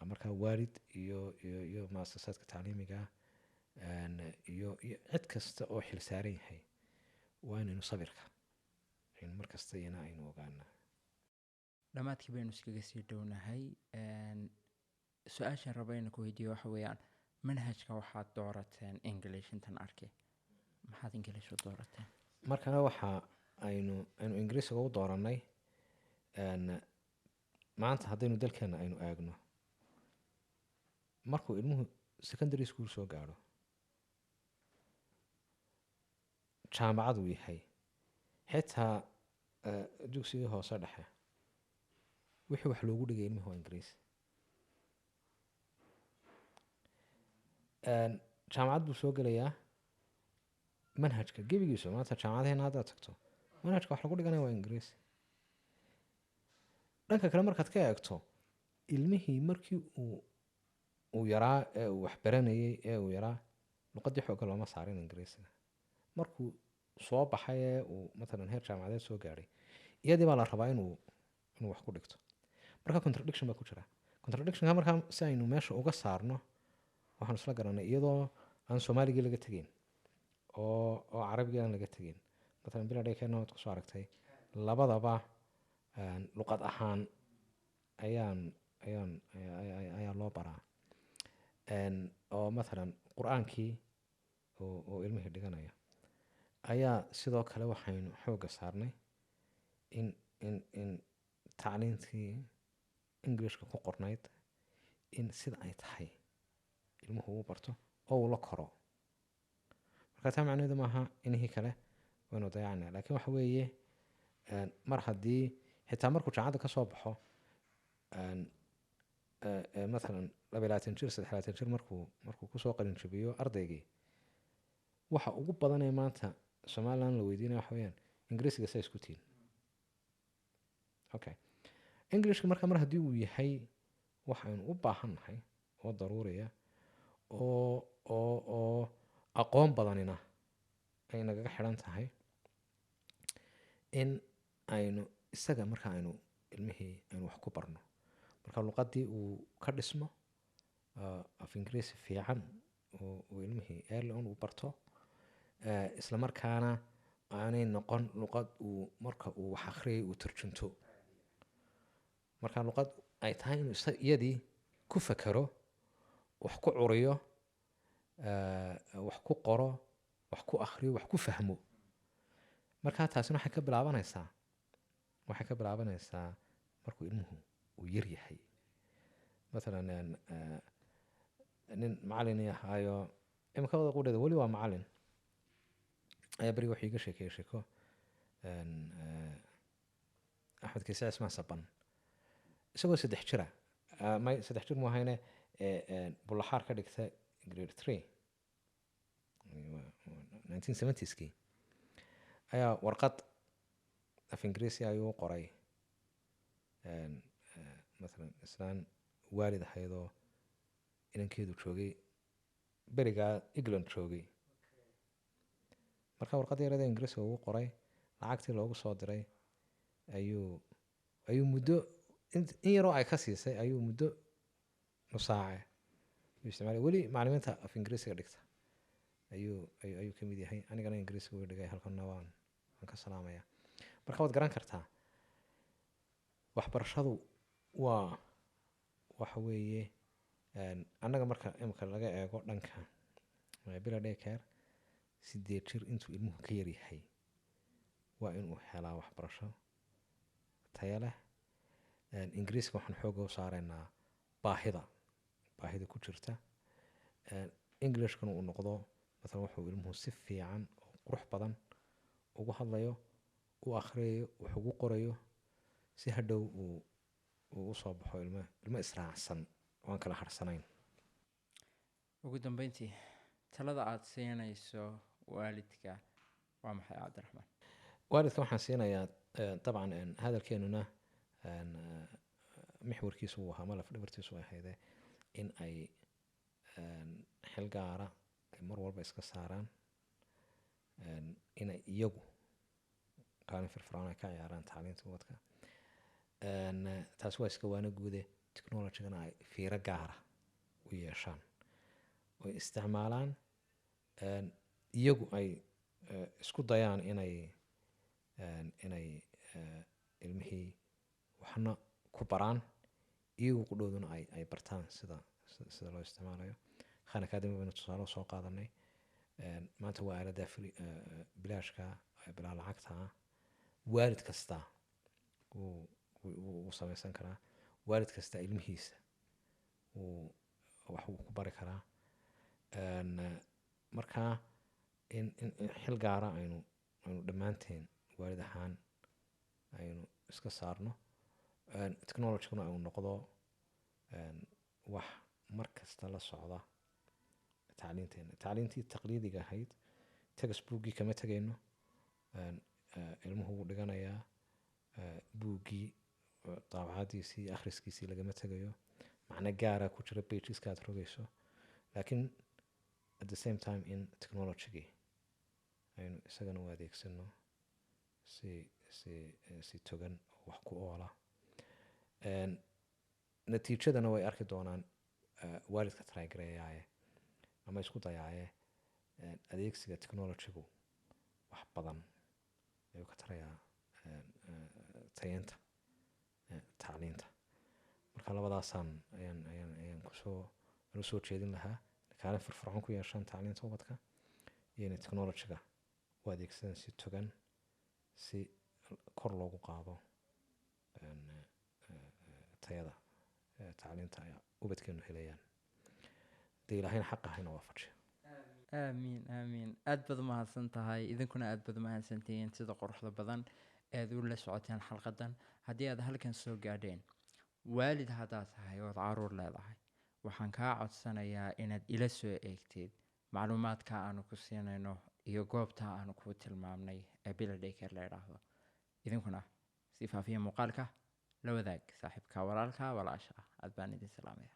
Marka waalid iyo muasasaadka tacliimiga iyo cid kasta oo xil saaran yahay waa inaynu sabirka aynu mar kasta iyana aynu ogaanaa. Dhammaadkii baynu iskaga sii dhownahay. Su-aashan raba inaan ku weydiiyo waxa weeyaan, manhajka waxaad doorateen English intan arkay, maxaad English u doorateen? Markana waxa aynu Ingiriisiga u dooranay, maanta haddaynu dalkeena aynu eegno, markuu ilmuhu secondary school soo gaadho, jaamacad uu yahay, xitaa dugsigii hoose dhexe, wixii wax loogu dhigay ilmihi waa Ingiriisi. Jaamacad buu soo gelayaa, manhajka gebigiisu maanta jaamacadaheena haddaad tagto manhajka wax lagu dhiganaya waa Ingiriisi. Dhanka kale markaad ka eegto, ilmihii markii uu yaraa ee uu wax baranayay ee uu yaraa, luqadii xoogga looma saarin Ingiriisiga. Markuu soo baxay ee uu matalan heer jaamacadeed soo gaadhay, iyadii baa la rabaa inuu wax ku dhigto. Marka contradiction baa ku jira. Contradictionka markaa si aynu meesha uga saarno, waxaanu isla garanay iyadoo aan Soomaaligii laga tegeyn oo Carabigii aan laga tegeyn, matalan bila dhekeena waad kusoo aragtay, labadaba luqad ahaan ayaan ayaan ayaa loo baraa. Oo matalan Qur-aankii oo ilmihii dhiganaya ayaa sidoo kale waxaynu xoogga saarnay in tacliintii Englishka ku qornayd in sida ay tahay ilmuhu uu barto oo uu la koro. Marka taa macnaheedu maaha inihii kale Waynu dayacnaa, laakiin waxa weeye mar haddii xitaa markuu jaamacadda ka soo baxo, mathalan 22 jir, 23 jir, markuu kusoo qalin jabiyo ardaygii, waxa ugu badan ee maanta Somaliland la weydiinaya waxa weeyaan Ingiriisiga saa isku tihiin. Okay, Englishka marka mar haddii uu yahay waxaynu u baahan nahay oo daruuriya oo aqoon badanina ay nagaga xidhan tahay, in aynu isaga marka aynu ilmihii aynu wax ku barno, marka luqaddii uu ka dhismo, af Ingiriisi fiican oo uu ilmihii early on uu barto, isla markaana aanay noqon luqad uu marka uu wax akhriyay uu turjunto, marka luqad ay tahay inuu iyadii ku fakero, wax ku curiyo, wax ku qoro, wax ku akhriyo, wax ku fahmo. Marka taasina waxay ka bilaabanaysaa markuu ilmuhu uu yar yahay. Mathalan nin macalin ahaayo imika wada qudheeda weli waa macalin ayaa beriga wuxuu iiga sheekeeyey sheeko. Axmed Kiise Cismaan Saban isagoo 3 jira, may, 3 jir mu ahayne, Bullaxaar ka dhigta grade 3, 1970skii, ayaa warqad af Ingiriisi ayuu qoray. Mathalan islaan waalid ahaydoo inankeedu joogay berigaa England joogay. Marka warqadda yarada Ingiriisiga ugu qoray, lacagtii loogu soo diray ayuu muddo in yaroo ay ka siisay ayuu muddo nusaace ayuu isticmaalay. Weli macalimiinta af Ingiriisiga dhigta ayuu ka mid yahay. Anigana Ingiriisiga uu dhigay, halkanna waan ka salaamaya. Marka waad garan kartaa, waxbarashadu waa waxa weeye annaga marka imika laga eego dhanka Bila Daycare, 8 jir intuu ilmuhu ka yaryahay waa inuu helaa waxbarasho tayo leh. Ingiriiska waxaan xooga u saareynaa baahida ku jirta. Englishkana uu noqdo mathalan wuxuu ilmuhu si fiican oo qurux badan ugu hadlayo, u akhriyayo, wax ugu qorayo, si hadhow uu usoo baxo ilmo israacsan oo aan kala harsanayn. Ugu dambeyntii, talada aada siinayso waalidka waa maxay, Cabdiraxmaan? Waalidka waxaan siinayaa, dabcan hadalkeenuna mixwarkiisu uu ahaa, malaf dhabartiisu ay ahayde, in ay xil gaara ay mar walba iska saaraan, inay iyagu kaalin firfircoon ay ka ciyaaraan tacliinta ubadka. Taasi waa iska waana guude. Technologygana ay fiiro gaara u yeeshaan oy isticmaalaan, iyagu ay isku dayaan inay ilmihii waxna ku baraan, iyagu qudhooduna ay bartaan sida loo isticmaalayo. Khan Academy baynu tusaale soo qaadanay. Maanta waa aaladda free, bilaashka, bilaa lacagta ah. Waalid kasta wuu samaysan karaa, waalid kasta ilmihiisa wuu wax wuu ku bari karaa. Marka in xil gaara aynu dhammaanteen waalid ahaan aynu iska saarno, technologyguna uu noqdo wax mar kasta la socda tacliinteena. Tacliintii taqliidiga ahayd, textbookgii kama tegayno. Ilmuhu wuu dhiganayaa buuggii, daabacadiisii, akhriskiisii lagama tegayo. Macno gaara ku jira pageska aad rogayso, laakiin at the same time in technologygii aynu isagana u adeegsano si togan oo wax ku oola. Natiijadana way arki doonaan waalidka try gareeyaaye ama isku dayaaye. Adeegsiga technologygu wax badan ayuu ka tarayaa tayeynta tacliinta. Marka labadaasaan ayaan kusoo aan usoo jeedin lahaa: kaalin firfircoon ku yeeshaan tacliinta ubadka iyo inay technologyga u adeegsadaan si togan, si kor loogu qaado tayada tacliinta ay ubadkeenu helayaan. Dee Ilaahayna xaqa hayna waafajiyo. Aamiin, aamiin. Aad baad umahadsan tahay, idinkuna aad baad umahadsantihiin sida quruxda badan eed u la socoteen xalqadan. Haddii aad halkan soo gaadheen, waalid haddaad tahay ood caruur leedahay, waxaan kaa codsanayaa inaad ila soo eegtid macluumaadka aanu ku siinayno iyo goobta aanu kuu tilmaamnay ee Bila Daycare la idhaahdo. Idinkuna sii faafiya muuqaalka, la wadaag saaxiibka, walaalka, walaasha. Aad baan idin salaamaya.